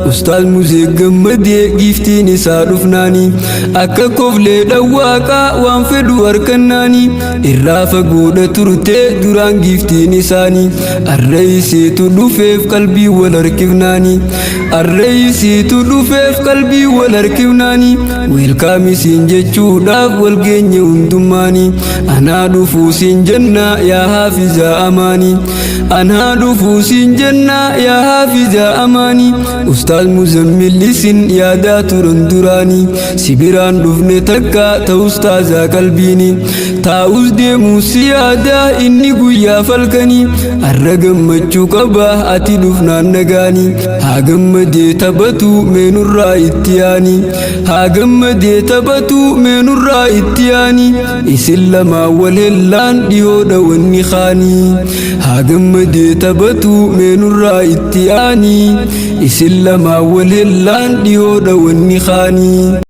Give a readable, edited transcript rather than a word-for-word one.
Ustaaz Muzee gammadee giiftiin isaa dhufnaani. Akka koflee dhawwaaqaa waan fedhu harkannaani. Irraa fagoodha turte duraan giiftiin isaanii. Arra isiitu dhufeef qalbii wal harkifnaani. Arra isiitu dhufeef qalbii wal harkifnaani. Welcome isiin jechuudhaaf wal geenye hundummaani. Anaa dhufuu siin jenna yaa haafizaa amaani. Anaa dhufuu siin jenna yaa haafizaa amaani. Ustaaz Muzammil isin yaadaa turan duraani. Si biraan dhufne takka ta ustaazaa qalbiini. Taa'us deemuu si yaadaa inni guyyaa falkanii. Arra gammachuu qaba ati dhufnaan nagaani. Haa gammadee taphatu meenurraa itti yaani. Haa gammadee taphatu meenurraa itti yaani. Isin lamaa wal hellaan dhiyoodha wanni kaanii. Haa gammadee taphatu meenurraa itti yaani. Isin lamaa wal hellaan dhiyoodha wanni kaanii.